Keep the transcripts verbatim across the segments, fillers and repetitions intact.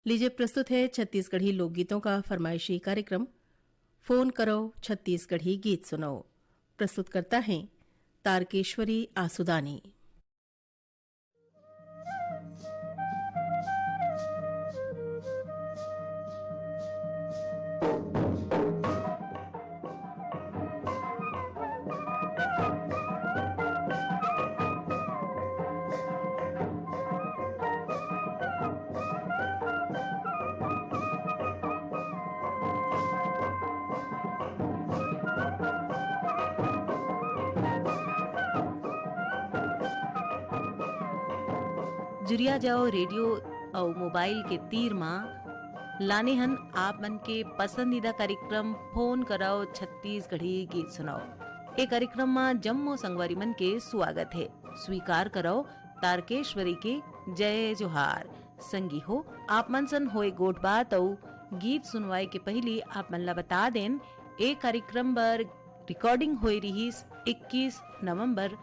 लीजिए, प्रस्तुत है छत्तीसगढ़ी लोकगीतों का फरमाइशी कार्यक्रम फोन करो छत्तीसगढ़ी गीत सुनाओ। प्रस्तुत करता है तारकेश्वरी आसुदानी। जुरिया जाओ रेडियो अउ मोबाइल के तीर मा, लाने हन आप मन के पसंदीदा कार्यक्रम फोन करव छत्तीसगढ़ी गीत सुनाओ। ए कार्यक्रम मा जम्मो संगवारी मन के स्वागत हे। स्वीकार करव तारकेश्वरी के जय जोहार। संगी हो, आप मन सन होए गोठ बात अउ गीत सुनवाए के पहिली आप मन ला बता देन, ए कार्यक्रम बर रिकॉर्डिंग होए रिहिस इक्कीस नवंबर,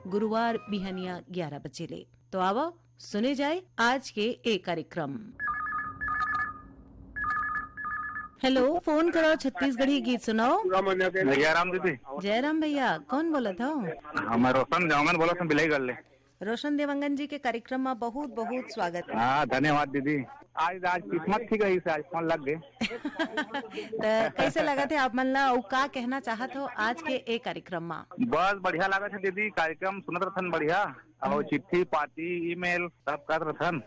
गुरुवार बिहनिया ग्यारह बजे ले। तो आवव, सुने जाए आज के ए कार्यक्रम। हेलो, फोन करो छत्तीसगढ़ी गीत सुनाओ। जय राम दीदी। जय राम भैया, कौन बोलत हो? हाँ, मैं रोशन देवांगन बोलत हूँ, बिलाई गढ़ ले। रोशन देवांगन जी के कार्यक्रम में बहुत बहुत स्वागत है। हाँ, धन्यवाद दीदी। आज, आज किस्मत ठीक है, इसे आज फोन लग गए। तो कैसे लगत हे आप मन ला, अउ का कहना चाहत हो आज के ए कार्यक्रम में? बस बढ़िया लागत हे दीदी, कार्यक्रम सुनत रथन बढ़िया, अउ चिट्ठी पाती ईमेल सब करत रथन,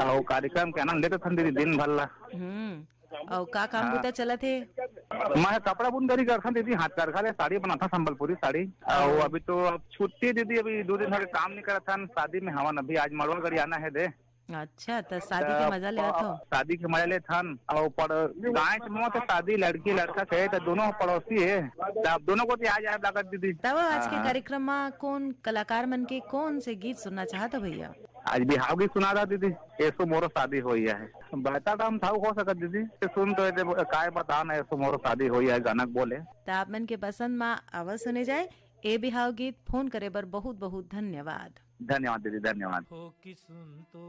अउ कार्यक्रम के आनंद लेत रथन दीदी दिन भर ला। हम्म। अउ का काम हाँ। बूता चलत हे? मैं कपड़ा बुनकरी करथन दीदी, हाथ करखा ले साड़ी बनाथन, संबलपुरी साड़ी। अउ हाँ। अभी तो अब छुट्टी दीदी, अभी दो दिन हो गए काम नहीं करथन, शादी में हवन, अभी आज मड़वा गड़ी आना है दे। अच्छा, त शादी के त मजा लेवत हो? शादी के मजा लेथन, अउ पड़-, गाँव के मोह तो शादी लड़की लड़का के, त दोनों पड़ोसी है, त अब दोनों को तो आ जाए लागत दीदी। तब आज के हाँ। कार्यक्रम में कौन कलाकार मन के कौन से गीत सुनना चाहत हो भैया? आज बिहाव गीत सुना रहा दीदी, एसो मोरो शादी होइया है। बता काम था हो सकत दीदी, सुन तो ये दे, काय बता ना, एसो मोरो शादी होइया है, गाना बोले। त आप मन के पसंद में आवाज सुने जाए, ए बिहाव गीत। फोन करे बर बहुत बहुत धन्यवाद। धन्यवाद दीदी, धन्यवाद। हो कि सुन तो।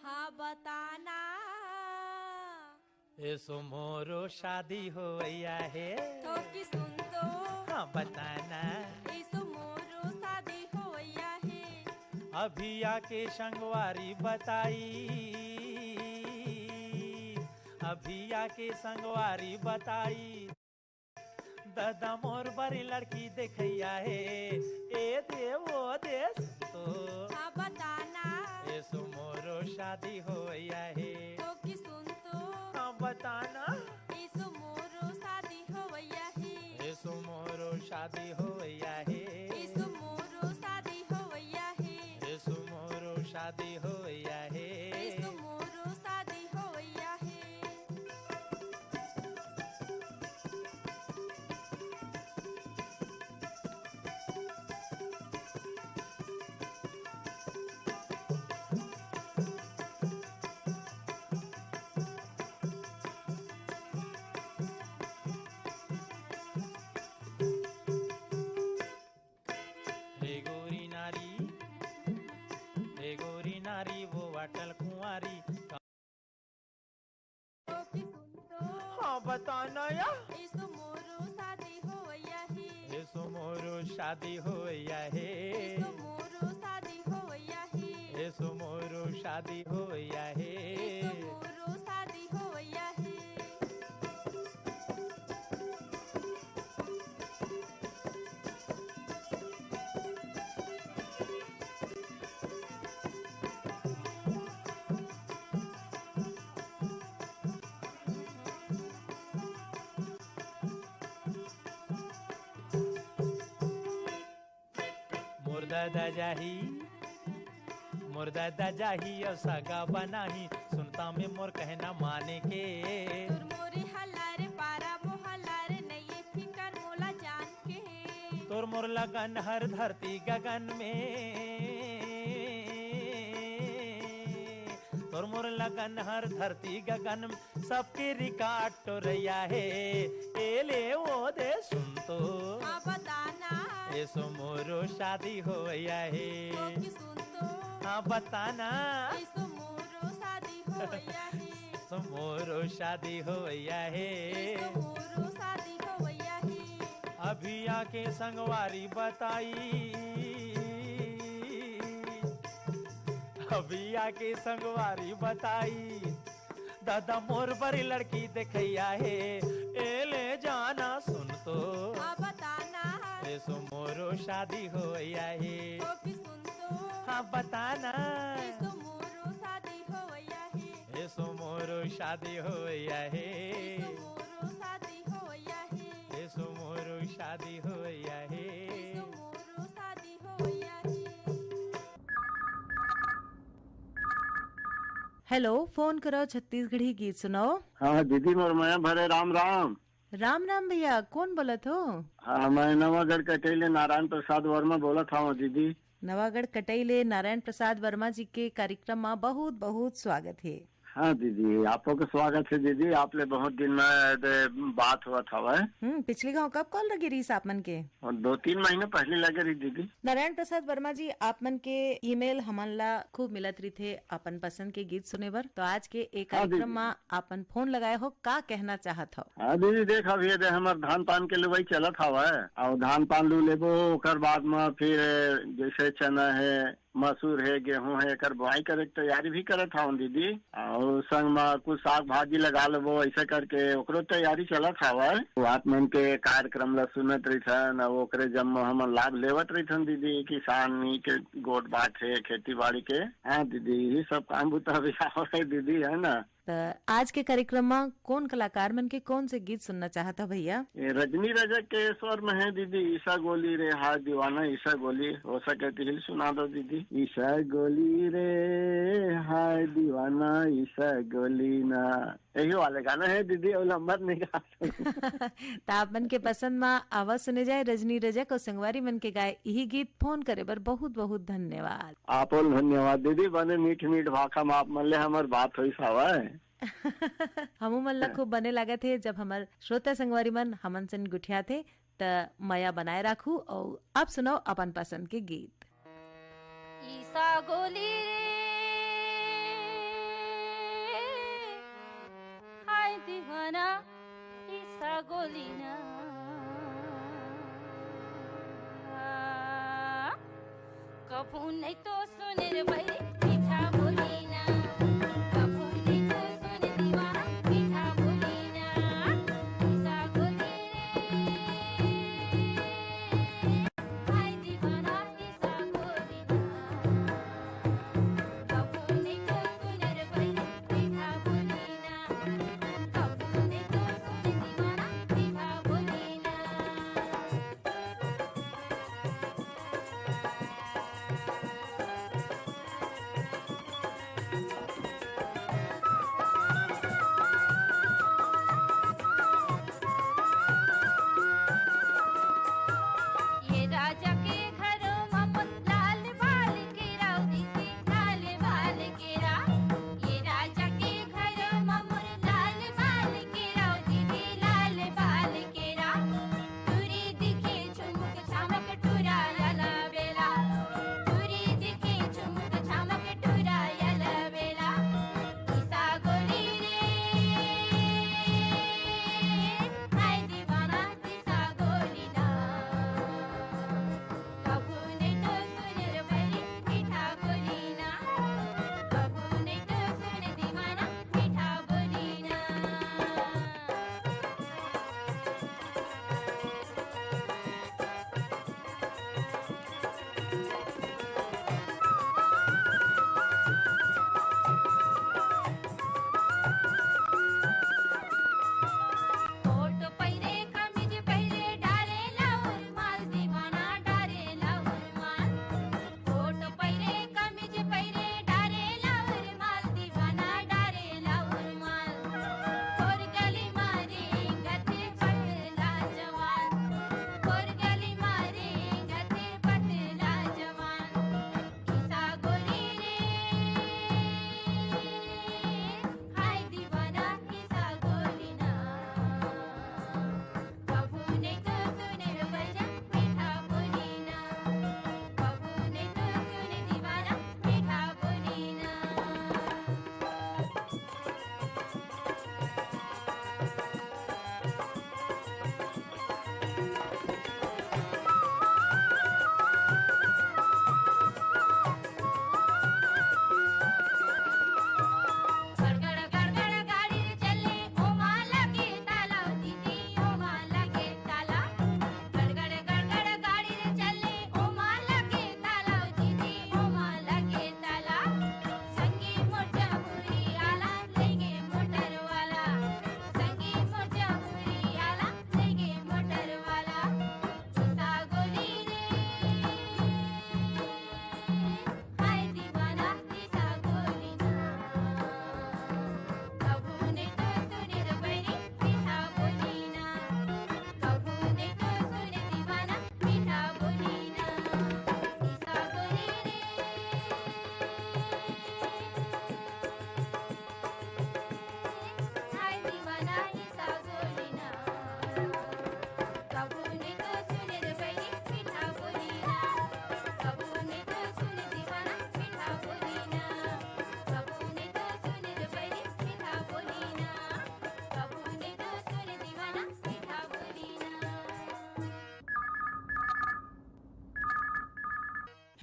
हाँ, बताना। एसो मोरो शादी होइया हे। हो कि सुन तो। हाँ, बताना। एसो मोरो शादी होइया हे। अभी आके संगवारी बताई, अभी आके संगवारी बताई। दादा मोर बरी लड़की देखैया हे, ए दे ओ दे सुन तो। हाँ, बताना। एसो मोरो शादी होइया हे। हो कि सुन तो। हाँ, बताना। एसो मोरो शादी होइया हे। एसो मोरो शादी होइया हे। एसो मोरो शादी होइया हे। एसो मोरो शादी होइया हे। एसो मोरो शादी होइया हे। हे गोरी नारी, हे गोरी नारी, वो अटल कुंवारी। हाँ, बताना या। एसो मोरो शादी होइया हे। एसो मोरो शादी होइया हे। एसो मोरो शादी होइया हे। एसो मोरो शादी होइया हे। एसो मोरो शादी होइया हे। मोर दादा जाही, मोर दादा जाही अउ सगा बनाही, सुनता में मोर कहना माने के। तोर मोरे हल्ला रे पारा मोहल्ला रे, नइये फिकर मोला जान के। तोर मोर लगन हर धरती गगन में, तोर मोर लगन हर धरती गगन में, सबके रिकॉर्ड टोरैया हे। ए ले ओ दे सुन तो। हाँ, बताना। एसो मोरो शादी होइया हे। हो कि सुन तो। हाँ, बताना। एसो मोरो शादी होवैया हे। इसो मोरो शादी होवैया हे। अभी आके संगवारी बताई, अभी आके संगवारी बताई, दादा मोर बरी लड़की देखैया हे। ए ले जाना सुन तो, हाँ बताना। एसो मोरो शादी होवैया हे। तो भी सुन तो, हाँ बताना। एसो मोरो शादी होवैया हे। एसो मोरो शादी होवैया हे। एसो मोरो शादी होवैया हे। एसो मोरो शादी होवैया हे। एसो मोरो शादी होवैया हे। हेलो, फोन करो छत्तीसगढ़ी गीत सुनाओ। हाँ दीदी, मोर मया भरे राम राम। राम राम भैया, कौन बोलत हो? हाँ, मैं नवागढ़ कटेले नारायण प्रसाद वर्मा बोलत हूँ दीदी। नवागढ़ कटेले नारायण प्रसाद वर्मा जी के कार्यक्रम में बहुत बहुत स्वागत है। हाँ दीदी, आपको के स्वागत है दीदी। आप ले बहुत दिन में दे बात हुआ था वह। हम्म, पिछली गांव कब कॉल लगे रही आप मन के? और दो तीन महीने पहले लगे रही दीदी। नारायण प्रसाद वर्मा जी, आप मन के ईमेल हमन ला खूब मिलत रहिथे अपन पसंद के गीत सुने बर। तो आज के एक हाँ, कार्यक्रम दीदी। मा आपन फोन लगाए हो, का कहना चाहत हो? हाँ दीदी, देख, अभी ये दे हमर धान पान के लुवई चलत हवय, और धान पान लू लेबो, ओकर बाद में फिर जैसे चना है, मसूर है, गेहूं है, एकर बुआई करे के तैयारी भी करत हवन दीदी। और संग में कुछ साग भाजी लगा लेबो, ऐसे करके ओकरो तैयारी चलत हवय। तो आप मन के कार्यक्रम ला सुनत रहिथन और ओकरे जब हमन लाभ लेवत रहिथन दीदी, किसानी के गोठ बात है, खेती बाड़ी के। हाँ दीदी, ये सब काम बुता भी आवत है दीदी, है ना? त आज के कार्यक्रम में कौन कलाकार मन के कौन से गीत सुनना चाहत हो भैया? ये रजनी रजक के स्वर में है दीदी, ईसा गोली रे हाय दीवाना ईसा गोली, हो सके तो हिल सुना दो दीदी। ईसा गोली रे हाय दीवाना ईसा गोली ना, यही वाले गाना है दीदी, और नंबर नहीं गा सकते। त आप मन के पसंद में आवाज सुने जाए रजनी रजक और संगवारी मन के गाए यही गीत। फोन करे बर बहुत बहुत धन्यवाद। आपो ल धन्यवाद दीदी, बने मीठ मीठ भाखा में आप मन ले हमर बात होइस हवय। हमू मन ला खूब बने लागत हे, जब हमर श्रोता संगवारी मन हमन से गुठियाथे, त मया बनाए राखू। अउ अब सुनाओ अपन पसंद के गीत। ईसा गोली रे, हाय दीवाना, ईसा गोली ना। कभू नहीं तो सुने रे भाई, मीठा बोली ना। कभू नहीं तो सुने दीवाना, मीठा बोली ना। ईसा गोली रे, हाय दीवाना, ईसा गोली ना। कभू नहीं तो सुने रे भाई, मीठा बोली ना। कभू नहीं तो सुने दीवाना, मीठा बोली ना।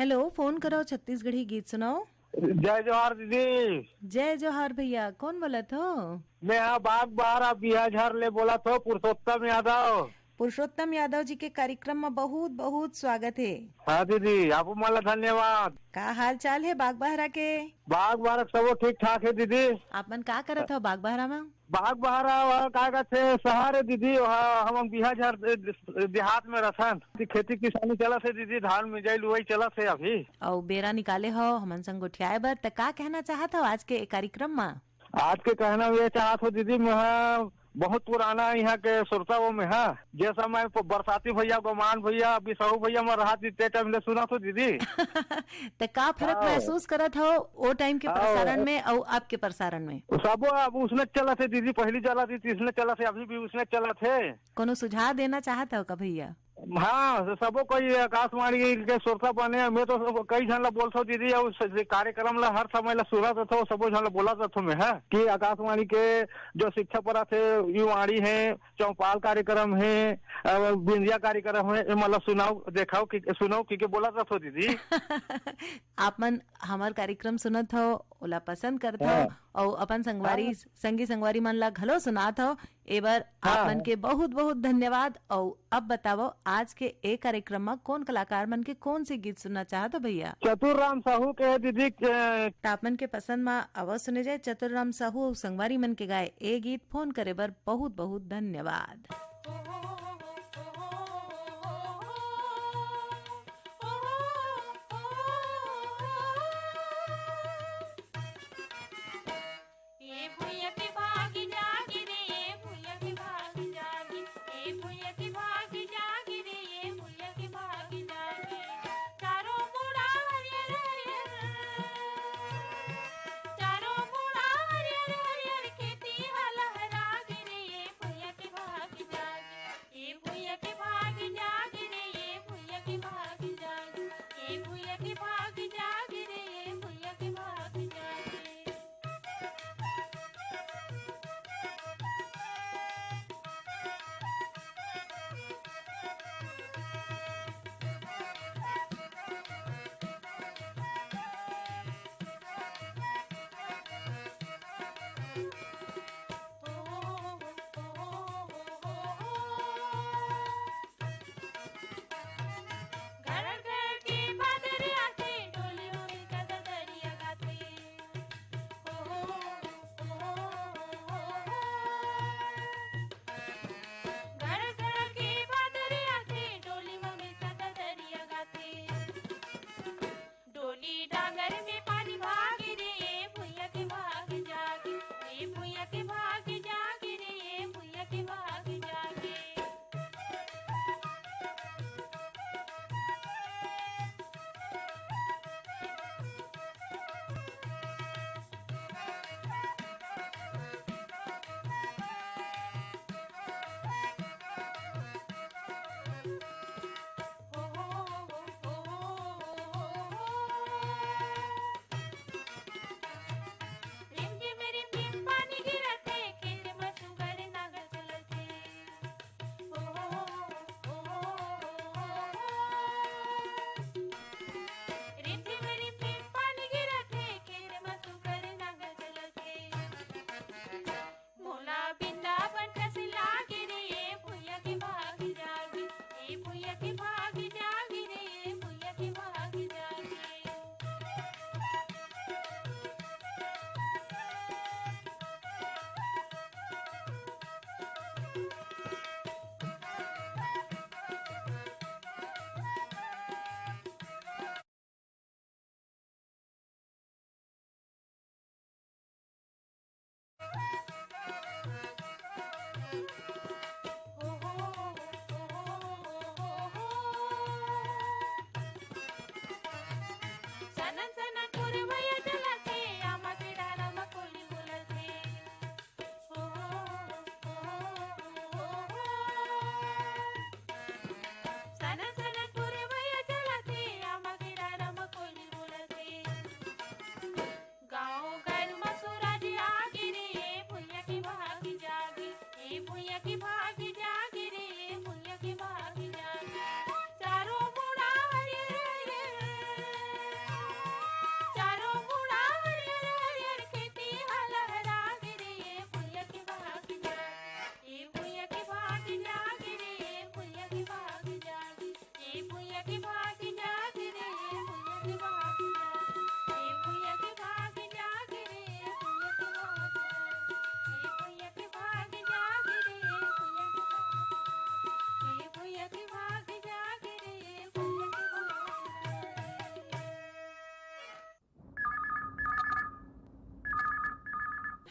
हेलो, फोन करो छत्तीसगढ़ी गीत सुनाओ। जय जोहार दीदी। जय जोहार भैया, कौन बोलत हो? मैं हा बागबाहरा बिहाझर ले बोलत हो, पुरुषोत्तम यादव। पुरुषोत्तम यादव जी के कार्यक्रम में बहुत बहुत स्वागत है। हाँ दीदी, आप मन ला धन्यवाद। का हाल चाल है बागबाहरा के? बागबाहरा सबो ठीक ठाक है दीदी। आप मन का करत हो बागबाहरा में? बागबाहरा वह का कहते शहर है दीदी, वह हम बिहाझर देहात में रथन। खेती किसानी चलत है दीदी, धान मिंजाई लुवाई चलत है अभी। अउ बेरा निकाले हो हमन संग गोठियाए बर, त का कहना चाहत हो आज के ए कार्यक्रम में? आज के कहना ये चाहत हो दीदी, मैं हा बहुत पुराना यहाँ के श्रोता वो मैं हा। जे समय प-, बरसाती भैया, गोमान भैया, बिसाहू भैया मैं रहा दीदी, ते टाइम ले सुनत हो दीदी। त का फर्क हाँ। महसूस करत हो ओ टाइम के हाँ। प्रसारण में अउ अब के प्रसारण में? सबो अब उसने चलत है दीदी, पहली चलत थी, इसने चलत है, अभी भी उसने चलत है। कोनो सुझाव देना चाहत हो का भैया? हाँ, तो सबो कोई आकाशवाणी के श्रोता बने, मैं तो सबो कई झन ला बोलथो दीदी, अउ स-, स-, कार्यक्रम ला हर समय ला सुनत रथो, सबो झन ला बोलत रथो मैं, है कि आकाशवाणी के जो शिक्षा पर थे, युवाणी है, चौपाल कार्यक्रम है, अ, बिंदिया कार्यक्रम है, ए मतलब सुनाओ, देखाओ कि सुनाओ कि, के बोलत रथो दीदी। आप मन हमर कार्यक्रम सुनत हो, ओला पसंद करत हो, हाँ। अउ अपन संगवारी, हाँ। संगी संगवारी मन ला घलो सुनात हो। एबर हाँ। आप मन के बहुत बहुत धन्यवाद। अउ अब बतावो, आज के ए कार्यक्रम म कोन कलाकार मन के कोन से गीत सुनना चाहत हो भैया? चतुर राम साहू के दीदी के। त आप मन के पसंद म अवश्य सुने जाए चतुर राम साहू अउ संगवारी मन के गाए ए गीत। फोन करे बर बहुत बहुत धन्यवाद। ए भुइया के भाग जागे रे, ए भुइया के भाग जागे, ए भुइया के भाग जागे रे, ए भुइया के भाग जागे। चारों मुड़ा हरियर हरियर, चारों मुड़ा हरियर हरियर, खेती ह लहरागे रे, ए भुइया के भाग जागे। ए भुइया के भाग जागे रे, ए भुइया के भाग जागे, ए भुइया के भाग जागे रे, ए भुइया के भाग जागे।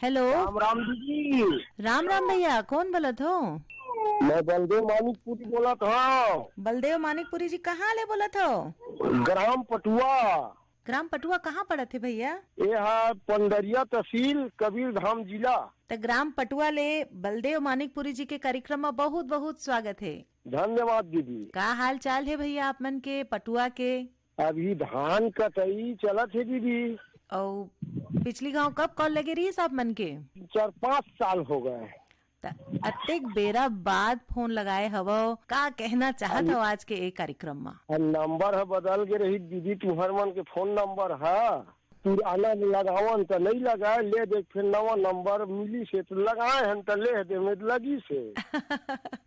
हेलो। राम राम दीदी। राम राम भैया, कौन बोलत हो? मैं बलदेव मानिकपुरी बोलत हव। बलदेव मानिकपुरी जी, कहाँ ले बोलत हो? ग्राम पटुआ। ग्राम पटुआ कहाँ पड़त हे भैया? ये हा पंडरिया तहसील, कबीरधाम जिला। त ग्राम पटुआ ले बलदेव मानिकपुरी जी के कार्यक्रम म बहुत बहुत स्वागत हे। धन्यवाद दीदी। का हाल चाल हे भैया आप मन के पटुआ के? अभी धान कटई चलत हे दीदी। अउ पिछली घांव कब कॉल लगे रहिस आप मन के? चार पाँच साल हो गए। त अतेक बेरा बाद फोन लगाए हवव, का कहना चाहत हव आज के ए कार्यक्रम म? अब नंबर ह बदल गे रही दीदी, तुहर मन के फोन नंबर ह पुराना लगावन त नइ लगाए, ले देख फिर नवा नंबर मिलिस हे त लगाए हन त ले दे में लगिस हे।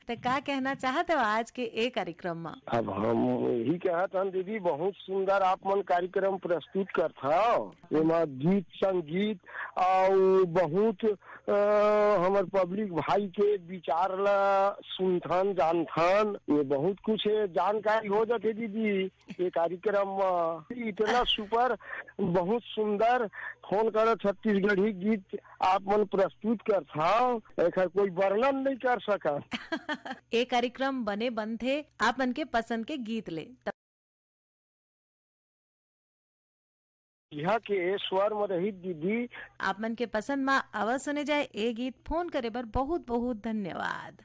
त का कहना चाहत हव आज के ए कार्यक्रम म? अब हम यही कहत हन दीदी, बहुत सुंदर आप मन कार्यक्रम प्रस्तुत करथव। एमा गीत संगीत अउ बहुत, अ, हमर पब्लिक भाई के विचार ला सुनथन, जानथन। ये बहुत कुछ हे, जानकारी हो जाथे दीदी ये कार्यक्रम म। इतना सुपर, बहुत सुंदर फोन करो छत्तीसगढ़ी गीत आप मन प्रस्तुत करथव, एखर कोई वर्णन नहीं कर सकत। ए कार्यक्रम बने बनथे आप मन के पसंद के गीत ले। त इहाँ के स्वर म रही दीदी। आप मन के पसंद म आवाज सुने जाए ए गीत। फोन करे बर बहुत बहुत धन्यवाद।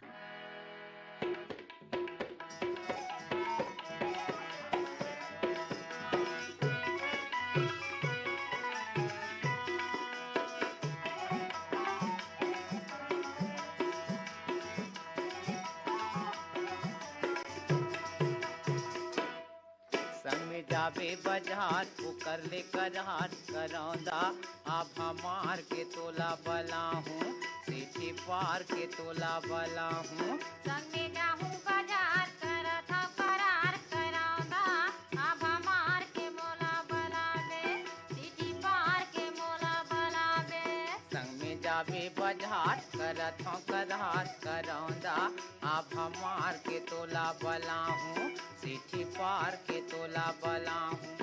संग में जाबे बजार, ओकर ले करार करौंदा। अब हमार के तोला बलाहूँ, सिटी पार के तोला बलाहूँ। संग में जाहूँ बजार, करत हव करार करौंदा। अब हमार के मोला बलाबे, सिटी पार के मोला बलाबे। संग में जाबे बजार, करत हव करार करौंदा। अब हमार के तोला बलाहूँ, सिटी पार के तोला बलाहूँ।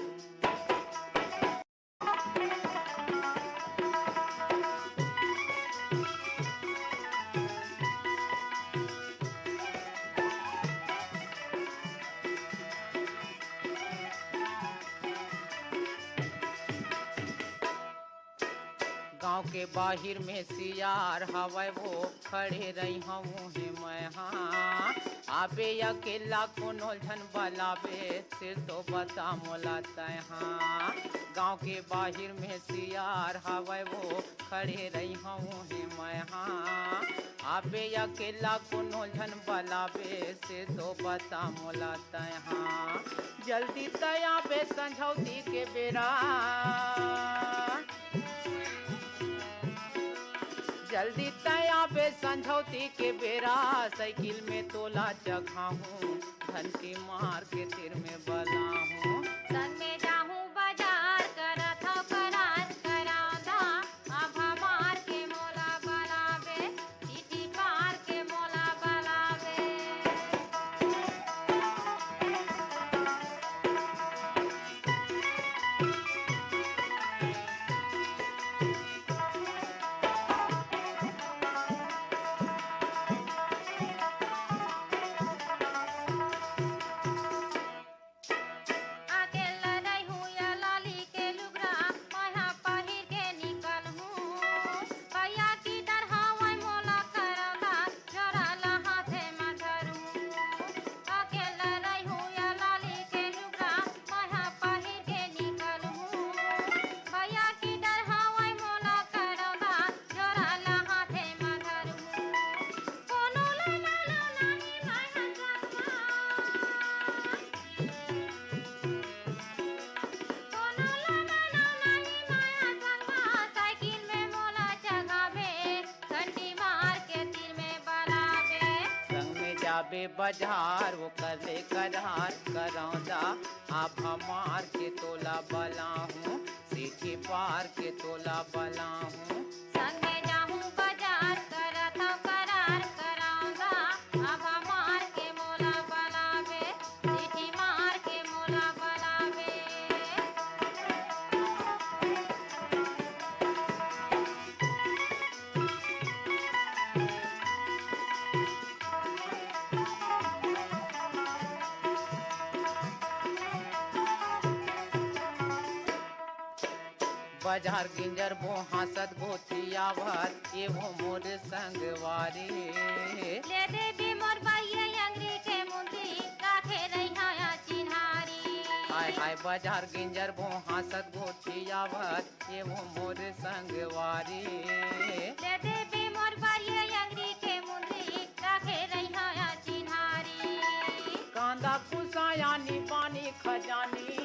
गाँव के बाहिर में सियार हवय, वो खड़े रही हूँ हे मैं हाँ। आबे अकेला कोनो झन बलाबे, सिर तो बता मोला तय हाँ। गाँव के बाहिर में सियार हवय, वो खड़े रही हूँ हे मैं हाँ। आबे अकेला कोनो झन बलाबे, सिर तो बता मोला तय हाँ। जल्दी तय आबे संझौती के बेरा। जल्दी तय आबे संझौती के बेरा, साइकिल में तोला चघाहूँ, घंटी मार के तीर में बलाहूँ। संग में जाहूँ बजार, करत हव करार करौंदा। अब हमार के मोला बलाबे, सिटी पार के मोला बलाबे। अकेल्ला रहिहूँ या लाली के लुगरा, मैं हा पहिर के निकलहूँ। भैया किधर हवय मोला करौंदा, झोरा ला हाथे म धरहूँ। अकेल्ला रहिहूँ या लाली के लुगरा, मैं हा पहिर के निकलहूँ। भैया किधर हवय मोला करौंदा, झोरा ला हाथे म धरहूँ। कोनो ले लालो नानी मैं हा संगमा। कोनो ला मानो नहीं माया संगमा, साइकिल में मोला चघाबे, घंटी मार के तीर में बलाबे। संग में जाबे बजार, वो कर ले करार करौंदा। अब हमार के तोला बलाहूँ, सिटी पार के तोला बलाहूँ। संग में जाहूँ बजार, करत हव करार करौंदा। अब हमार के मोला बलाबे, सिटी मार के मोला बलाबे। बाजार गिंजर भो हाँसत गोठियावत, ये वो मोर संगवारी। ले देबे मोर बइया अंगरी के मुंदरी, राखे रहिहा चिन्हारी। हाय हाय बाजार गिंजर भो हाँसत गोठियावत, ये वो मोर संगवारी। ले देबे मोर बइया अंगरी के मुंदरी, राखे रहिहा चिन्हारी। कांदा कुसायानी पानी खजानी।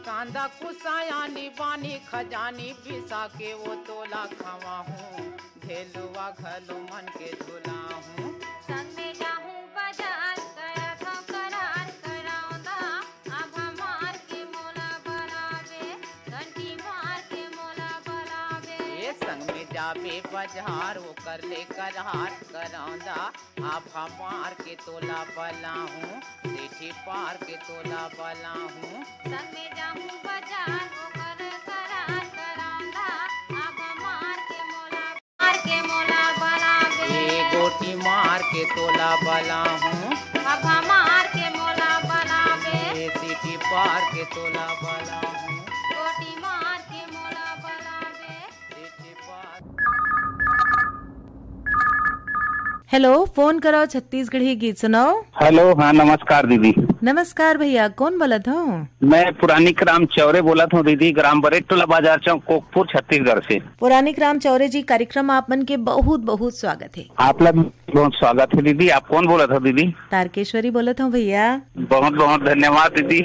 कांदा कुसायानी बानी खजानी, बिसा के वो तोला खवाहूँ, ढेलुआ घलो मन के झुलाहूँ। संग में जाहूँ बाजार, करत हँव करार, करौंदा, आभा मार के मोला बलाबे, घंटी मार के मोला बलाबे। ए संग में जाबे बाजार, ओकर ले करार, करौंदा, आभा मार के तोला बलाहूँ, सेठी पार के तोला बलाहूँ। संग में जाहूँ बाजार, ओकर करार करौंदा, आभा मार के मोला, मार के मोला बलाबे। ए गोटी मार के तोला बलाहूँ। आभा मार के मोला बलाबे। ए सेठी पार के तोला बलाहूँ। गोटी मार के मोला बलाबे। हेलो, फोन करो छत्तीसगढ़ी गीत सुनाओ। हेलो, हाँ, नमस्कार दीदी। नमस्कार भैया, कौन बोलत हो? मैं पुरानी राम चौरे बोलत हूँ दीदी, ग्राम बरेटोला बाजार चौक, कोकपुर, छत्तीसगढ़ से। पुरानी राम चौरे जी, कार्यक्रम आप मन के बहुत बहुत स्वागत है। आप लोग बहुत स्वागत है दीदी। आप कौन बोलत हो दीदी? तारकेश्वरी बोलत हूँ भैया। बहुत बहुत धन्यवाद दीदी।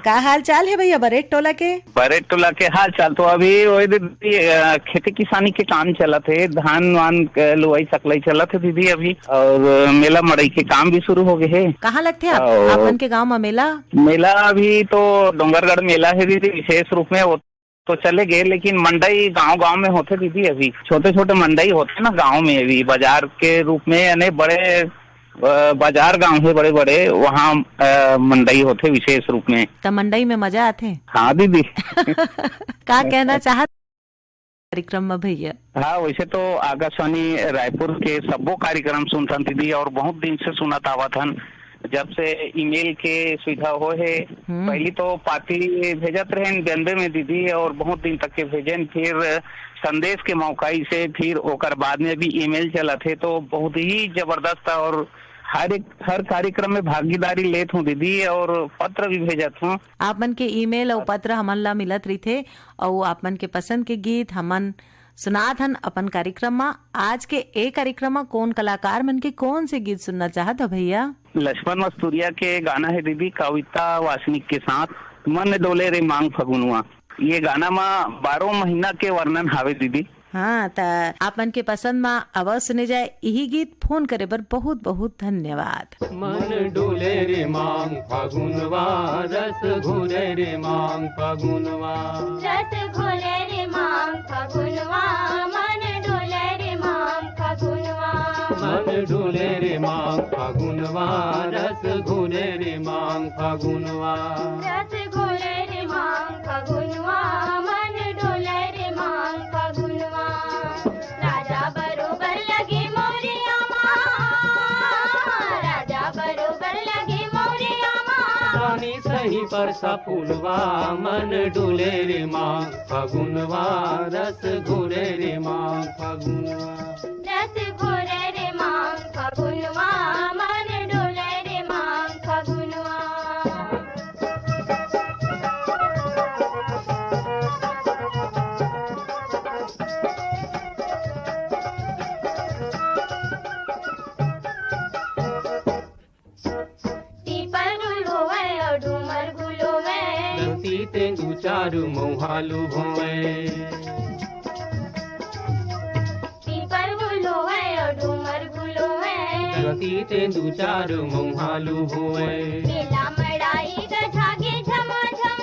का हाल चाल है भैया बरेटोला के? बरेटोला के हाल चाल तो अभी वही दीदी, अ, खेती किसानी के काम चलत है, धान वान के लुवाई सकलाई चलत है दीदी अभी, और मेला मड़ई के काम भी शुरू हो गए है। कहाँ लगथे आप, और आप मन के गांव में मेला? मेला अभी तो डोंगरगढ़ मेला है दीदी, विशेष रूप में वो तो चले गए, लेकिन मंडई गांव गांव में होथे दीदी। अभी छोटे छोटे मंडई होथे ना गांव में, अभी बाजार के रूप में, यानी बड़े, अ, बाजार गांव है बड़े बड़े, वहाँ, अ, मंडई होथे विशेष रूप में। त मंडई में मजा आथे। हाँ दीदी। का कहना चाहत कार्यक्रम में भैया? हाँ, वैसे तो आकाशवाणी रायपुर के सब्बो कार्यक्रम सुनथन दीदी, और बहुत दिन से सुनत आवत हन, जब से ईमेल के सुविधा हो है। हम्म। पहली तो पाती भेजत रहेन बेंबे में दीदी, और बहुत दिन तक के भेजेन, फिर संदेश के मौका से, फिर ओकर बाद में भी ईमेल चलत है, तो बहुत ही जबरदस्त। और हर एक, हर कार्यक्रम में भागीदारी लेत हूँ दीदी, और पत्र भी भेजत हूँ। आप मन के ईमेल और पत्र हमन ला मिलत रहिथे, और आप मन के पसंद के गीत हमन सुनात हन अपन कार्यक्रम मा। आज के ए कार्यक्रम मा कौन कलाकार मन के कौन से गीत सुनना चाहत हो भैया? लक्ष्मण मस्तुरिया के गाना है दीदी, कविता वासनिक के साथ, मन डोले रे मांग फगुनवा। ये गाना मा बारह महीना के वर्णन हावे दीदी। हाँ, त आप मन के पसंद मा अवश्य सुने जाए यही गीत। फोन करे बर बहुत बहुत धन्यवाद। मन डोले रे मांग फगुनवा, रस घोले रे मांग फगुनवा। रस घोले रे मांग फगुनवा, मन डोले रे मांग फगुनवा। मन डोले रे मांग फगुनवा, रस घोले रे मांग फगुनवा। रस घोले रे मांग फगुनवा, मन डोले रे मांग फगुनवा। राजा बरोबर लगे मौरिया मा, राजा बरोबर लगे मौरिया मा। पानी सही परसा फूलवा, मन डोले रे मांग फगुनवा, रस घोले रे मांग फगुनवा। रस घोले रे मांग फगुनवा, मन डोले रे मांग फगुनवा। पीपल गुल होवय अउ डूमर गुल होवय। गलती तेंदू चारू मउहालू होवय। पीपल गुल होवय अउ डूमर गुल होवय। गलती तेंदू चारू मउहालू होवय। मेला मड़ाई गजागे झमाझम।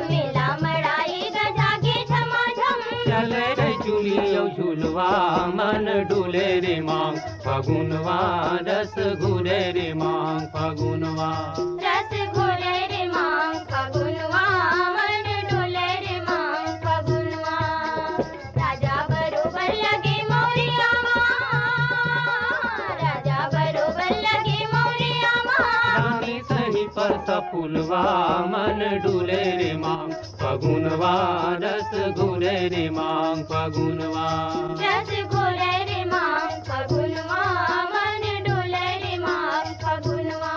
मेला मड़ाई गजागे झमाझम। चले रे चुली अउ झुलवा, मन डोले रे मांग फगुनवा, रस घोले रे मांग फगुनवा। रस घोले रे मांग फगुनवा, मन डोले रे मांग फगुनवा। राजा बरोबर लगे मौरिया मा, राजा बरोबर लगे मौरिया मा। रानी सही परसा फुलवा मन डुले रे मांग फगुनवा, रस घुले रे मांग फगुनवा। रस घुले रे मांग फगुनवा, मन डुले रे मांग फगुनवा।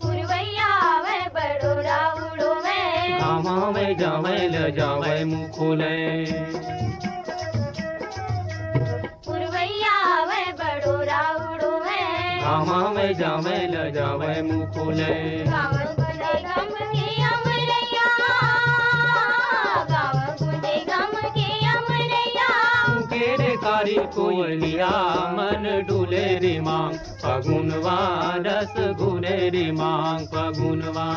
पुरवैया आवै बड़ोरा उड़ोवै। घामा में जावै ल जावै मुखुलै। पुरवैया आवै बड़ोरा उड़ोवै। घामा में जावै ल जावै मुखुलै। गाँव गुंजे गम के अमरैया, गाँव गुंजे गम के अमरैया। के रे कारी कोयलिया मन डुले रे मांग फगुनवा, रस घुले रे मांग फगुनवा।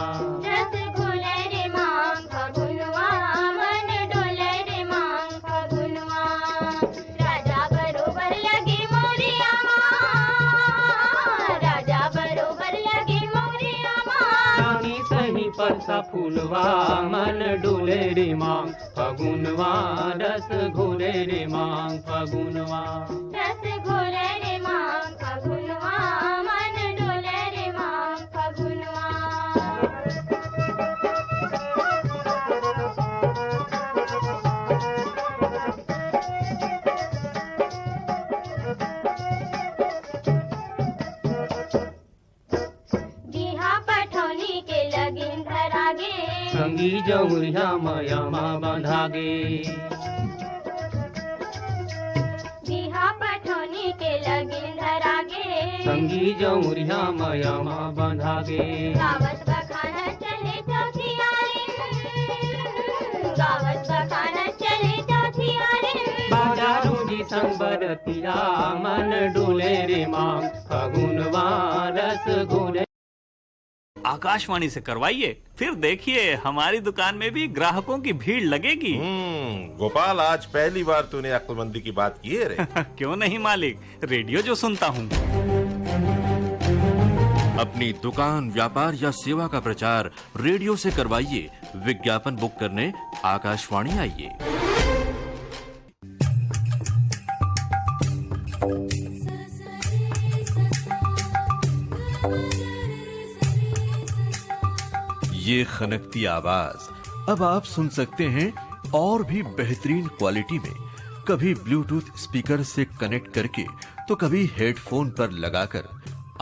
रस घुले रे मांग फगुनवा, मन डोले रे मांग फगुनवा। राजा बरोबर लगे मोरिया मा, राजा बरोबर लगे मोरिया मा। रानी सही परसा फुलवा, मन डोले रे मांग फगुनवा, रस घुले रे मांग फगुनवा। रस घुले रे मांग फगुनवा, मन डोले रे मांग फगुनवा। बिहा पठौनी के लगिन धरागे। संगी जौरिहा मया मा बंधागे। बिहा पठौनी के लगिन धरागे। संगी जौरिहा मया मा बंधागे। गावत बखानत चले चौथियारिन। गावत बखानत चले चौथियारिन। बाजारू जी संग बरतिया मन डोले रे मांग फगुनवा रस घुले। आकाशवाणी से करवाइए, फिर देखिए हमारी दुकान में भी ग्राहकों की भीड़ लगेगी। हम्म, गोपाल, आज पहली बार तूने अक्लमंदी की बात की है रे। क्यों नहीं मालिक, रेडियो जो सुनता हूँ। अपनी दुकान, व्यापार या सेवा का प्रचार रेडियो से करवाइए। विज्ञापन बुक करने आकाशवाणी आइए। ये खनकती आवाज अब आप सुन सकते हैं और भी बेहतरीन क्वालिटी में। कभी ब्लूटूथ स्पीकर से कनेक्ट करके, तो कभी हेडफोन पर लगाकर।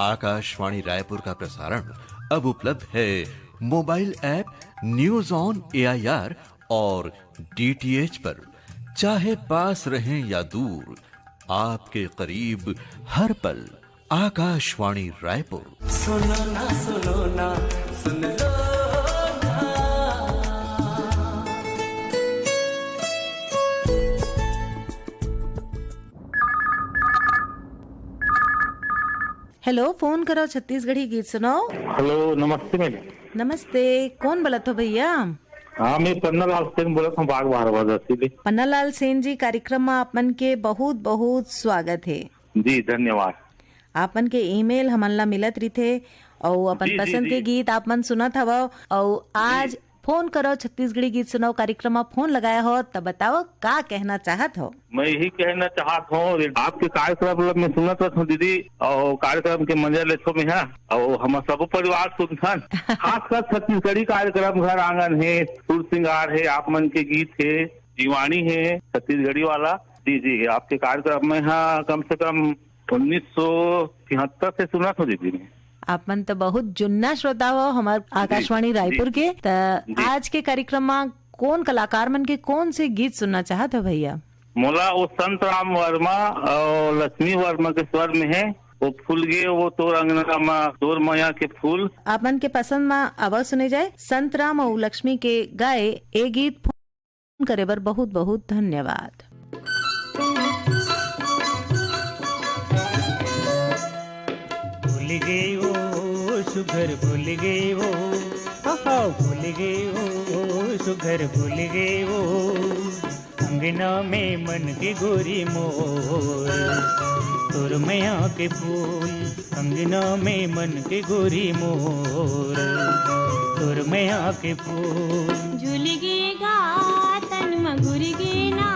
आकाशवाणी रायपुर का प्रसारण अब उपलब्ध है mobile app news on AIR और डीटीएच पर। चाहे पास रहें या दूर, आपके करीब हर पल आकाशवाणी रायपुर। सुनो ना, सुनो ना, सुन लो ना। हेलो, फोन करो छत्तीसगढ़ी गीत सुनाओ। हेलो, नमस्ते मैडम। नमस्ते, कौन बोलत हो भैया? हाँ, मैं पन्नालाल सेन बोलत हूँ, बाग बारह बजासी ले। पन्नालाल सेन जी, कार्यक्रम में आप मन के बहुत बहुत स्वागत है। जी, धन्यवाद। आप मन के ईमेल हमन ला मिलत रहिथे, अउ अपन जी, जी, पसंद के जी। गीत आप मन सुनत हवव, अउ जी। आज फोन करो छत्तीसगढ़ी गीत सुनाओ कार्यक्रम में फोन लगाया हो, त बताओ का कहना चाहत हो? मैं यही कहना चाहत हूँ, आपके कार्यक्रम ला मैं सुनत रहत हूँ दीदी, और कार्यक्रम के मजा लेत हूँ मैं, हाँ, और हम सब परिवार सुनथन। खासकर छत्तीसगढ़ी कार्यक्रम घर आंगन है, सुर श्रृंगार है, आप मन के गीत है, जीवानी है छत्तीसगढ़ी वाला। जी, जी, आपके कार्यक्रम में, हाँ, कम से कम उन्नीस सौ तिहत्तर से सुनत हूँ दीदी मैं। आप मन तो बहुत जुन्ना श्रोता हो हमार जी, आकाशवाणी जी, रायपुर के। त जी। आज के कार्यक्रम में कौन कलाकार मन के कौन से गीत सुनना चाहत हो भैया? मोला वो संत राम वर्मा और लक्ष्मी वर्मा के स्वर में है, वो फूल गे वो तोर अंगना मा, तोर मया के फूल। आप मन के पसंद मा आवाज सुने जाए संत राम और लक्ष्मी के गाए ए गीत। फोन करे बर बहुत बहुत धन्यवाद। भूल गए वो सुघर, भूल गए वो, आहा, भूल गए वो सुघर, भूल गए वो अंगना में मन के गोरी मोर, तोर मया के फूल, अंगना में मन के गोरी मोर। तोर मया के फूल। झुलगे गा तन म घुरगे ना,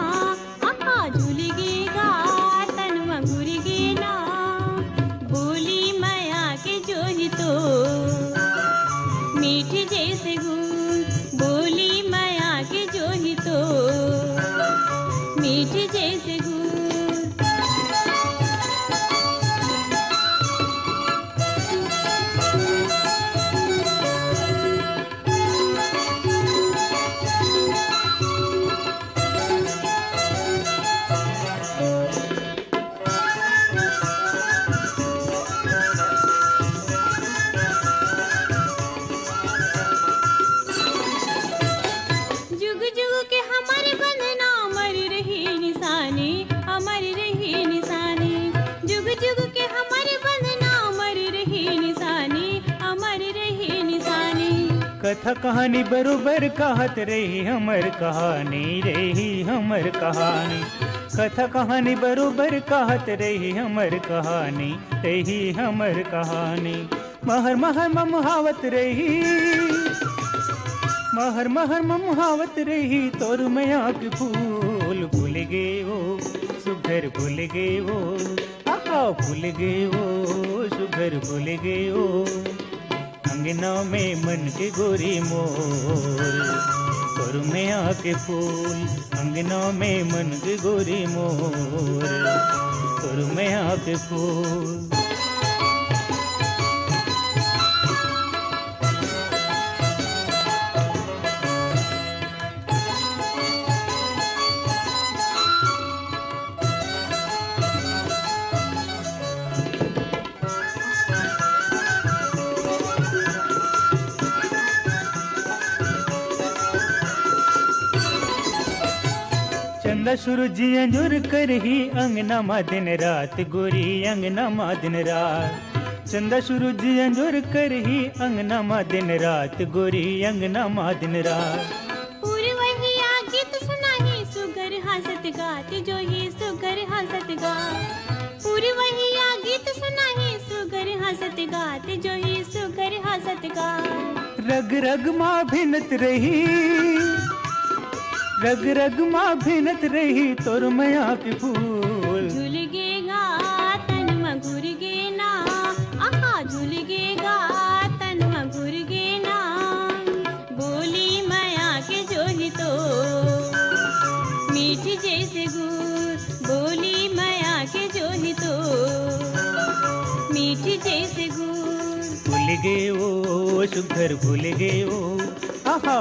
अक्का झुलगे गा तन म घुरगे ना। बोली मया के जोही तो मीठ जैसे गुड़, बोली मया के जोही तो मीठ जैसे गुड़। जुग जुग के हमर बंधना अमर रही निशानी, अमर रही निशानी। जुग जुग के हमर बंधना अमर रही निशानी, अमर रही निशानी। कथा कहानी बरोबर कहत रही हमर कहानी, रही हमर कहानी। कथा कहानी बरोबर कहत रही हमर कहानी, रही हमर कहानी। महर महर ममहावत रही, महर महर ममहावत रही तोर मया के फूल। भूल गे ओ सुघर, भूल गे ओ, आहा, भूल गे ओ सुघर, भूल गे ओ। अंगना में मन के गोरी मोर, तोर मया के फूल। अंगना में मन के गोरी मोर, तोर मया के फूल। चंदा सूरज अंजोर करही अंगना मा दिन रात, गोरी अंगना मा दिन रात। चंदा सूरज अंजोर करही अंगना मा दिन रात, गोरी अंगना मा दिन रात। पुरवहिया गीत सुनाही सुघर हंसत गात, जोही सुघर हंसत गात। पुरवहिया गीत सुनाही सुघर हंसत गात, जोही सुघर हंसत गात। रग रग मा भिनत रही, रग रग मा भिनत रही तोर मया के फूल। झुलगे गा तन म घुरगे ना, आहा, झुलगे गा तन म घुरगे ना। बोली मया के जोही तो मीठ जैसे गुड़, बोली मया के जोही तो मीठ जैसे गुड़। भूल गे ओ सुघर, भूल गे ओ, आहा।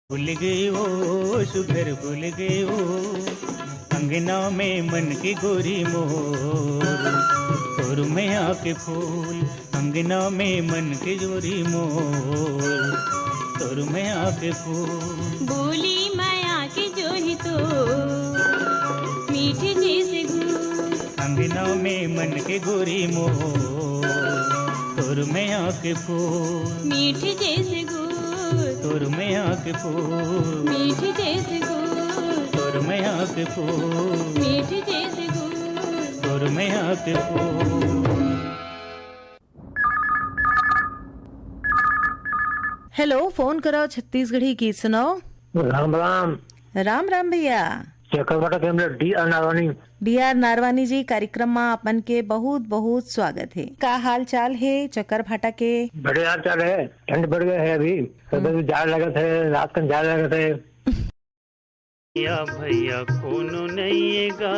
भूल गे ओ सुघर, भूल गे ओ अंगना में मन के गोरी मोर। तोर मया के फूल, अंगना में मन के गोरी मोर, तोर मया के फूल। बोली मया के जोही तो मीठ जैसे गुड़। अंगना में मन के गोरी मोर, तोर मया के फूल। मीठ जैसे गुड़। तोर मया के फूल। मीठ जैसे गुड़। तोर मया के फूल। मीठ जैसे गुड़। तोर मया के फूल। हेलो, फोन कराओ छत्तीसगढ़ी गीत सुनाओ। राम राम। राम राम भैया। चकरभाटा के हमरे D R Narwani. D R Narwani ji, कार्यक्रम मा अपन के बहुत बहुत स्वागत हे। का हाल चाल हे चकरभाटा के? बड़े हाल चाल हे, ठंड बढ़ गए हे अभी, हम्म। सुबह भी जाड़ लगत हे, रात कन जाड़ लगत हे। या भैया कोनो नइये गा,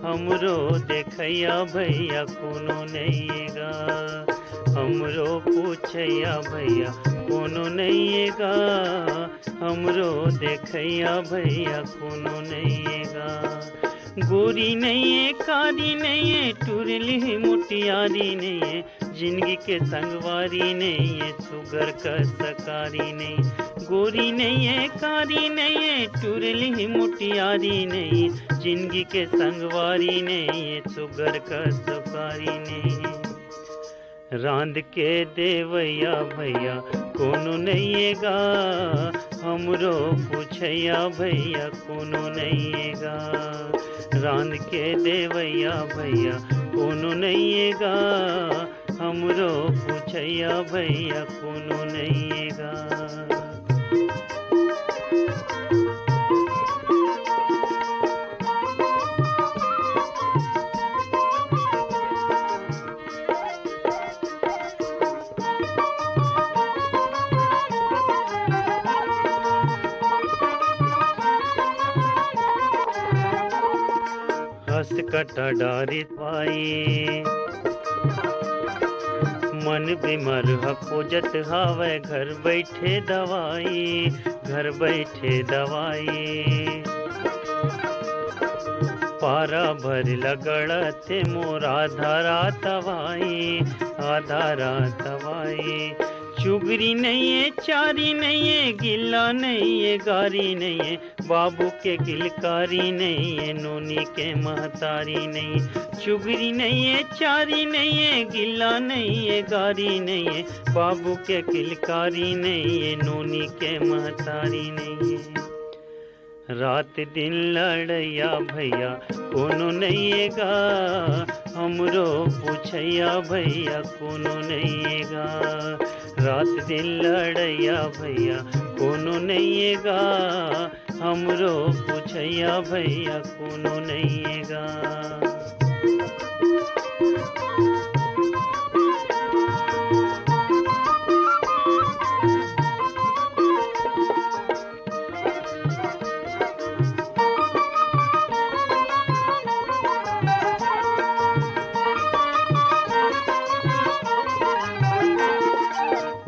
हमरो देखैया भैया कोनो नइये गा, हमरो पूछैया भैया कोनो नइये गा, हमरो देखैया भैया कोनो नइये गा। गोरी नइये, कारी नइये, टुरली मुटियारी नइये, जिनगी के संगवारी नइये, सुगर कस कारी नइये। गोरी नइये, कारी नइये, टुरली मुटियारी नइये, जिनगी के संगवारी नइये, सुगर कस कारी नइये। रांध के देवैया भैया कोनो नइये गा, हमरो पूछैया भैया कोनो नइये गा। रांध के देवैया भैया कोनो नइये गा, हमरो पूछैया भैया कोनो नइये गा। हस कटा डारी पाई। मन बीमार ह खोजत हावय घर बैठे दवाई, घर बैठे दवाई। पारा भर लगड़त मोर आधा रात अवाई, आधा रात अवाई। चुगरी नइये, चारी नइये, गिल्ला नइये, गारी नइये, बाबू के किलकारी नइये, नोनी के महतारी नइये। चुगरी नइये, चारी नइये, गिल्ला नइये, गारी नइये, बाबू के किलकारी नइये, नोनी के महतारी नइये। रात दिन लड़ैया भैया कोनो नइये गा, हमरो पूछैया भैया कोनो नइये गा। रात दिन लड़ैया भैया कोनो नइये गा, हमरो पूछैया भैया कोनो नइये गा।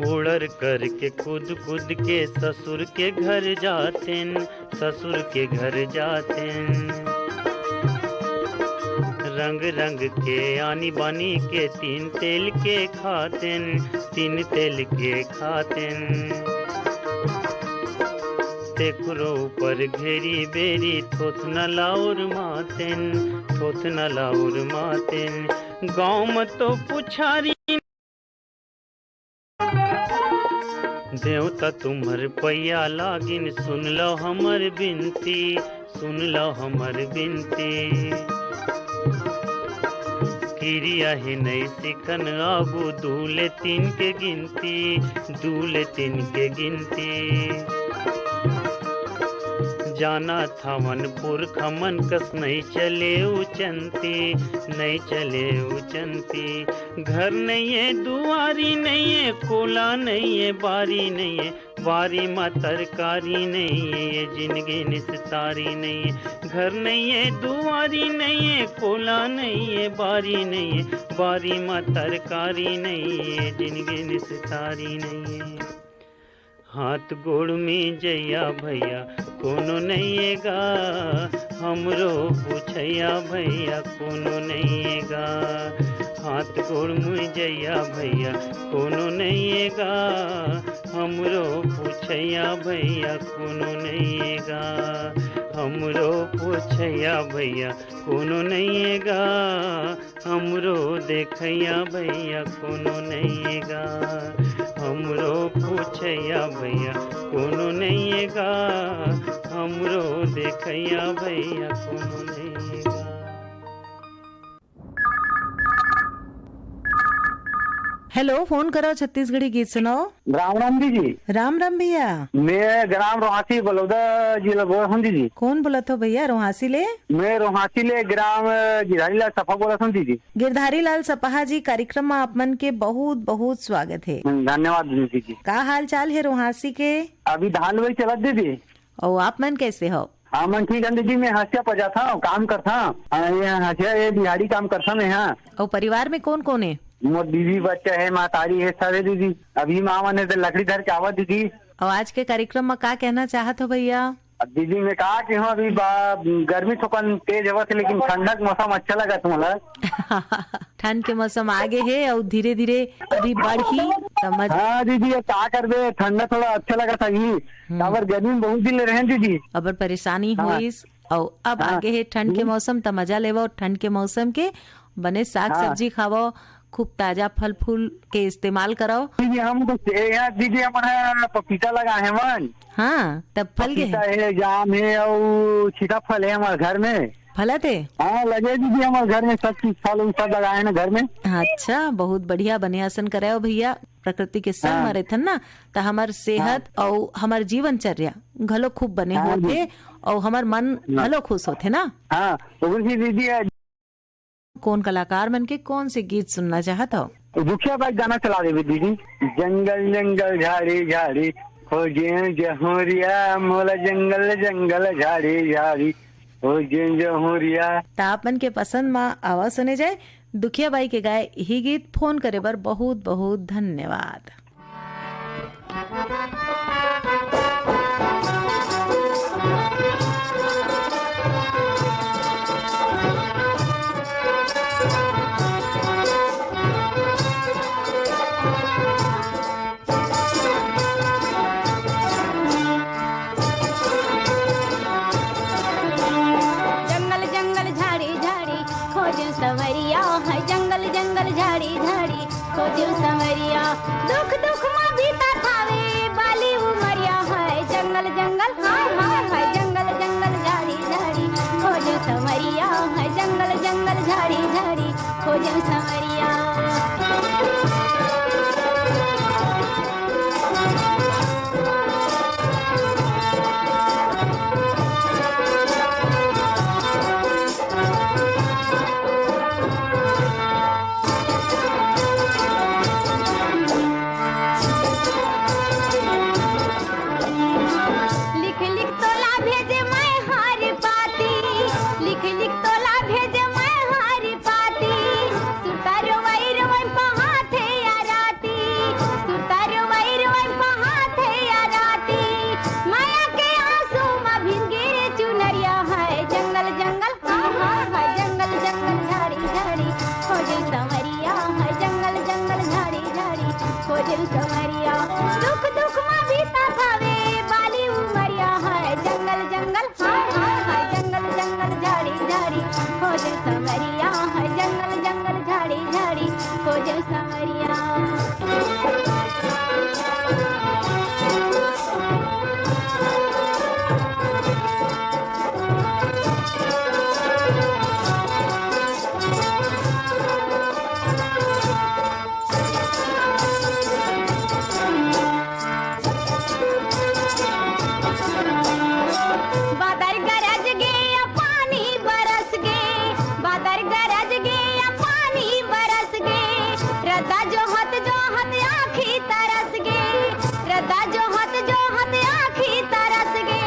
उड़र करके कूद कूद के ससुर के घर जातेन, ससुर के घर जातेन। रंग रंग के आनी बानी के तीन तेल के खातेन, तीन तेल के खातेन। तेकरो ऊपर घेरी बेरी थोथना लाउर मातेन, थोथना लाउर मातेन। गाँव म तो पुछारी देवता तुम्हर पैया लागिन, सुन लो हमर बिनती, सुन लो हमर बिनती। किरिया हे नई सिखन आगू, दू ले तीन के गिनती, दू ले तीन के गिनती। जाना थावन पुरखा मन कस नई चले उचंती, नई चले उचंती। घर नइये, दुआरी नइये, कोला नइये, बारी नइये, बारी म तरकारी नइये, ये जिनगी निस्तारी नइये। घर नइये, दुआरी नइये, कोला नइये, बारी नइये, बारी म तरकारी नइये, ये जिनगी निस्तारी नइये। हाथ गोड़ में जइया भैया कोनो नइये गा, हमरो पूछैया भैया कोनो नइये गा। हाथ गोड़ में जइया भैया कोनो नइये गा, हमरो पूछैया भैया कोनो नइये गा। हमरो पूछैया भैया कोनो नइये गा, हमरो देखैया भैया कोनो नइये गा। हमरो पूछैया भैया कोनो नइये गा, हमरो देखैया भैया कोनो नइये गा। हेलो, फोन करो छत्तीसगढ़ी गीत सुनाओ। राम राम दीदी। राम राम भैया। मैं ग्राम रोहासी बलौदा जिला बोलत हूँ दीदी। कौन बोलत हो भैया रोहासी ले? मैं रोहासी ले ग्राम गिरधारी लाल सपहा बोलत हूँ दीदी। गिरधारी लाल सपहा जी, कार्यक्रम में आप मन के बहुत बहुत स्वागत है। धन्यवाद दीदी। का हाल चाल है रोहासी के? अभी धान लुवई चलत दीदी। और आप मन कैसे हो? हाँ, मन ठीक है दीदी, मैं हसिया पर जाता हूँ, काम करता हूँ। हाँ, ये हसिया, ये दिहाड़ी काम करता मैं। हाँ। और परिवार में कौन कौन है? मोर बीवी, बच्चा है, महतारी है, सब है दीदी। अभी माँ मन है तो लकड़ी धर के आवा दीदी। और आज के कार्यक्रम में का कहना चाहत हो भैया? अब दीदी, मैं कहा कि हूँ, अभी बा-, गर्मी थोकन तेज हवत है, लेकिन ठंडक मौसम अच्छा लगा तुम्हारा। ठंड के मौसम आ गए है और धीरे धीरे अभी बढ़ी समझ। हाँ दीदी, अब का करबे, ठंडा थोड़ा अच्छा लगा था ही। हम्म। काबर गर्मी में बहुत दिन ले रहे हैं दीदी। अबर परेशानी हाँ। होइस, और अब हाँ। आगे है ठंड के हम्म। मौसम, त मजा लेवो ठंड के मौसम के, बने साग हाँ। सब्जी खावो, खूब ताजा फल फूल के इस्तेमाल करो। दीदी, हम तो ए, यहाँ दीदी, हमारा पपीता लगा है मन। हाँ, तब फल के पपीता है। है, जाम है और सीताफल है हमारे घर में। भला थे? हाँ, लगे दीदी, हमर घर में सब चीज, फल उल सब लगाए ना घर में। अच्छा, बहुत बढ़िया, बने असन करे हो भैया। प्रकृति के संग हाँ। में रहिथन ना, त हमर सेहत हाँ। अउ हमर जीवनचर्या घलो खूब बने हाँ होथे, जी। अउ हमर मन हाँ। घलो खुश होथे ना। हाँ, ओकर से दीदी है। कौन कलाकार मन के कौन से गीत सुनना चाहत हो? दुखिया बाई गाना चला देवे दीदी। जंगल जंगल झाड़ी झाड़ी, खोजे जहूरिया, मोला जंगल जंगल झाड़ी झाड़ी, खोजे जहूरिया। त आप मन के पसंद मा आवा सुने जाए दुखिया बाई के गाए यही गीत। फोन करे बर बहुत बहुत धन्यवाद। जंगल जंगल झाड़ी झाड़ी खोजे संवरिया है, जंगल जंगल झाड़ी झाड़ी खोजे संवरिया। दुख दुख मा बीता थावे बाली उमरिया है, जंगल जंगल हाय हाय हाय, जंगल जंगल झाड़ी झाड़ी खोजे संवरिया है, जंगल जंगल झाड़ी झाड़ी खोजे संवरिया। लिख लिख तोला भेजे मैं हर पाती, लिख लिख तोला भेजे मैं हर पाती। सुरता रोवई रोवई पहाथे या राती, सुरता रोवई रोवई पहाथे या राती। माया के आंसू मा भिंगे रे चुनरिया है, जंगल जंगल हाय हाय हाय, जंगल जंगल झाड़ी झाड़ी खोजे संवरिया है, जंगल जंगल झाड़ी झाड़ी खोजे संवरिया। दुख दुख मा बीता थावे बाली उमरिया है, जंगल जंगल हाय हाय हाय, जंगल जंगल झाड़ी झाड़ी खोजे संवरिया है, जंगल जंगल झाड़ी झाड़ी खोजे संवरिया। बादर गरज गे या पानी बरस गे, बादर गरज गे या पानी बरस गे। रद्दा जोहत जोहत आँखी तरस गे, रद्दा जोहत जोहत आँखी तरस गे।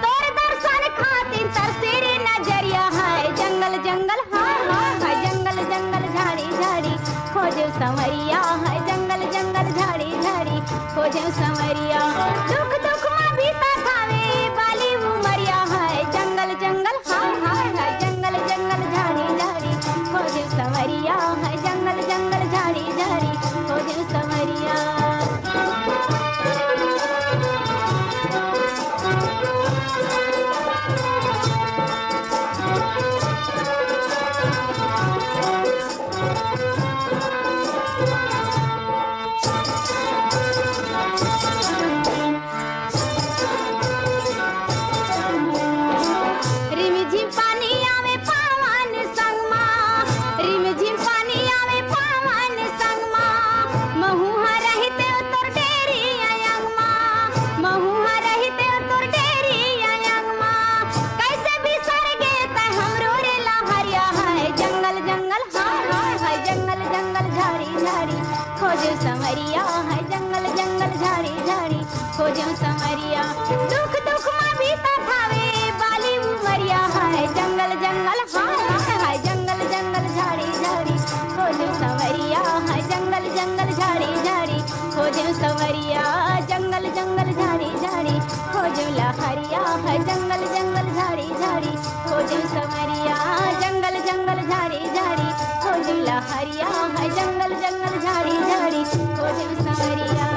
तोर दर्शन खातिर तरसे रे नजरिया है, जंगल जंगल हाय हाय हाय, जंगल जंगल झाड़ी झाड़ी खोजे संवरिया है, जंगल जंगल झाड़ी झाड़ी खोजे संवरिया। दुख दुख मा बीता थावे बाली उमरिया है, जंगल जंगल हाय हाय हाय, जंगल जंगल झाड़ी झाड़ी खोजे संवरिया है, जंगल जंगल झाड़ी झाड़ी खोजे संवरिया। रिमझिम पानी आवे पावन संगमा, रिमझिम पानी आवे पावन संगमा। महू हा रहिते तोर डेरी अयंगमा, महू हा रहिते तोर डेरी अयंगमा। कैसे बिसर गे तै हमरो रे लहरिया है, जंगल जंगल हाय हाय हाय, जंगल जंगल झाड़ी झाड़ी खोजे संवरिया है, जंगल जंगल झाड़ी झाड़ी खोजे संवरिया। दुख दुख मा बीता थावे बाली उमरिया है, जंगल जंगल हाय हाय हाय, जंगल जंगल झाड़ी झाड़ी खोजे संवरिया है, जंगल जंगल झाड़ी झाड़ी खोजे संवरिया। जंगल जंगल झाड़ी झाड़ी खोजे लहरिया है, जंगल जंगल झाड़ी झाड़ी खोजे संवरिया। जंगल जंगल झाड़ी झाड़ी खोजे लहरिया है, जंगल जंगल झाड़ी झाड़ी खोजे संवरिया।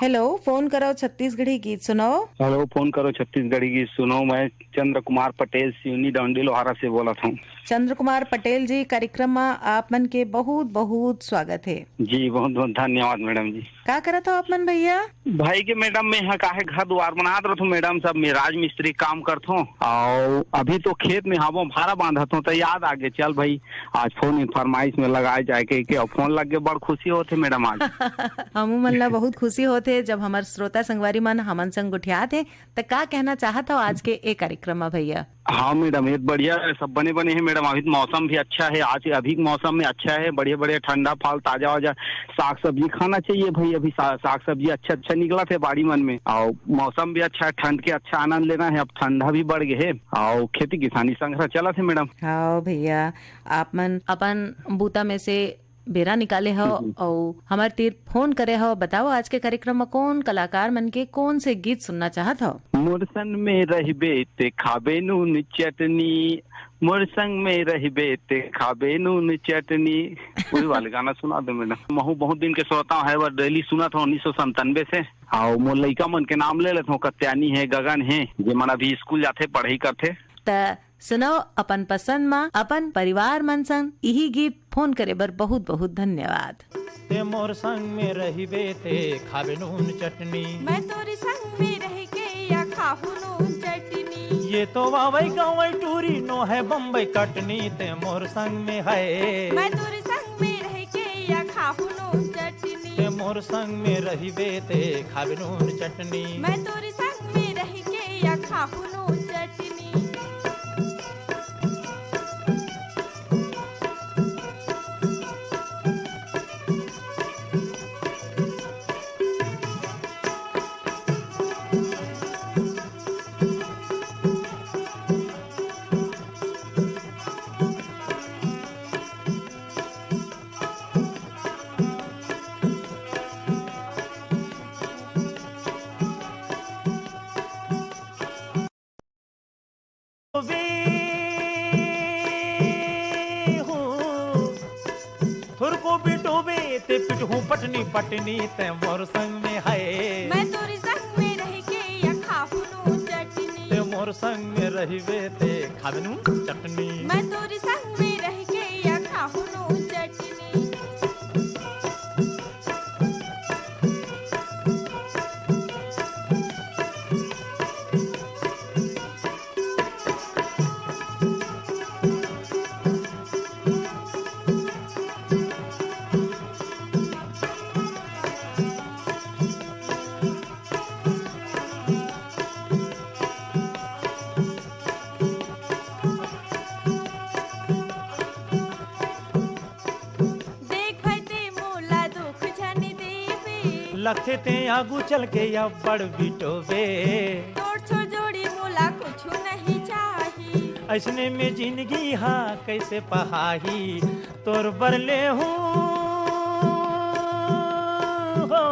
हेलो, फोन करो छत्तीसगढ़ी गीत सुनाओ। हेलो, फोन करो छत्तीसगढ़ी गीत सुनाओ। मैं चंद्र कुमार पटेल, सिवनी डंडी लोहारा से बोलत हूँ। चंद्र कुमार पटेल जी, कार्यक्रम में आप मन के बहुत बहुत स्वागत है। जी, बहुत बहुत धन्यवाद मैडम जी। का करत हो आप मन भैया? भाई के मैडम, मैं हा काहे घर दुआर बनात रहथों मैडम, सब मैं राजमिस्त्री काम करथों। और अभी तो खेत में हावों, भारा बांधत हों, तो याद आगे, चल भाई, आज फोन इन फरमाइश में लगाए जाए के, के फोन लग गए, बड़ खुशी होथे मैडम आज। हमू मन ला बहुत खुशी होथे जब हमर श्रोता संगवारी मन हमन संग गोठियात हे। त का कहना चाहत हो आज के ए कार्यक्रम में भैया? हाँ मैडम, ये बढ़िया है, सब बने बने हैं मैडम। अभी तो मौसम भी अच्छा है, आज अभी के मौसम में अच्छा है, बढ़िया बढ़िया ठंडा फल, ताजा वाजा साग सब्जी खाना चाहिए भाई। अभी सा, साग सब्जी अच्छा अच्छा निकला थे बाड़ी मन में, और मौसम भी अच्छा है, ठंड के अच्छा आनंद लेना है। अब ठंडा भी बढ़ गए है और खेती किसानी संघरा चला थे मैडम। हाँ भैया, आप मन अपन बूता में से बेरा निकाले हो जी, जी। अउ हमर तीर फोन करे हो। बताओ, आज के कार्यक्रम में कौन कलाकार मन के कौन से गीत सुनना चाहत हो? मोर संग में रहबे ते खाबे नून चटनी, मोर संग में रहबे ते खाबे नून चटनी। वही वाले गाना सुना दो मैडम। महू बहुत दिन के श्रोता है, वो डेली सुनत हो उन्नीस सौ संतानवे से। और मोर लइका मन के नाम ले लेत हो, कत्यानी है, गगन है, जे मन अभी स्कूल जाथे, पढ़ाई करथे। त सुनो, अपन पसंद मा अपन परिवार मन संग इही गीत फोन करे बर बहुत बहुत धन्यवाद। ते मोर संग में रहिबे ते खाबे नून चटनी। मैं तोरे संग में रह के या खाहू नून चटनी। ये तो वावई गवई टूरी नो है बम्बई कटनी, ते मोर संग में है। मैं तोरे संग में रह के या खाहू नून चटनी। ते मोर संग में रहिबे ते खाबे नून चटनी। मैं तोरे संग में रह के या खाहू नून चटनी। थोरको बिटोबे ते पिटहूँ पटनी पटनी, ते मोर संग में है। मैं तोरी संग में रह के या खाहू नून चटनी। ते मोर संग में रहिबे ते खाबे नून चटनी। मैं तोरी संग में रह के या खाहू नून चटनी। देख भाई ते मोला दुख झन देबे। लगथे ते आगू चल के अब्बड़ बिटोबे। तोर छोर जोड़ी मोला कुछु नहीं चाही। अइसने में जिनगी हा कइसे पहाही। तोर बर ले हूँ हो।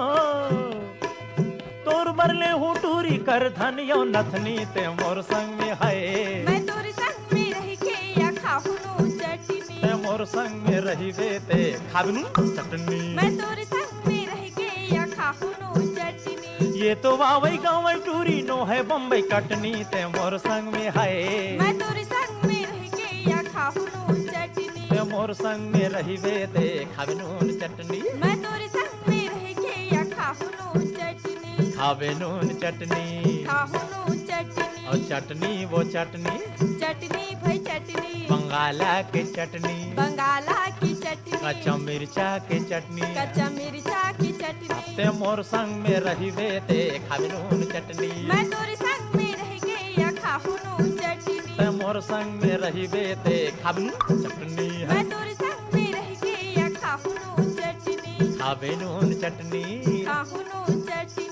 तोर बर ले हूँ टूरी कर धनियो नथनी, ते मोर संग में है। मैं तोर संग में रह के या खाहू नून चटनी। ते मोर संग में रहिबे ते खाबे नून चटनी। मैं तोर संग में रह के या खाहू नून चटनी। ये तो वावई गावई टूरी नो है बम्बई कटनी, ते मोर संग में है। मैं तोर संग में रह के या खाहू नून चटनी। ते मोर संग में रहिबे ते खाबे नून चटनी। मैं तोर संग में रह के या खाहू नून चटनी। खाबे नून चटनी। खाहू नून चटनी। और चटनी वो चटनी। चटनी भाई चटनी। बंगाला के चटनी। बंगाला की चटनी। कच्चा मिर्चा के चटनी। कच्चा मिर्चा की चटनी। ते मोर संग में रहिबे ते खाबे नून चटनी। मैं तोर संग में रह के या खाहू नून चटनी। ते मोर संग में रहिबे ते खाबे नून चटनी। मैं तोर संग में रह के या खाहू नून चटनी। खाबे नून चटनी। खाहू नून चटनी।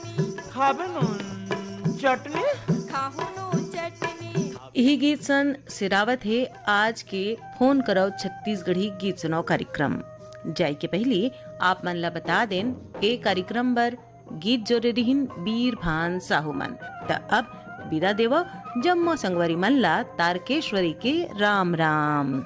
खाबे नून चटनी। खाहू नून चटनी। इही गीत सन सिरावत हे आज के फोन करव छत्तीसगढ़ी गीत सुनाव कार्यक्रम। जाय के पहिली आप मन ला बता देन, ए कार्यक्रम बर गीत जोरे रिहिन बीर भान साहू मन। त अब बिदा देवव जम्मो संगवारी मन ला तारकेश्वरी के राम राम।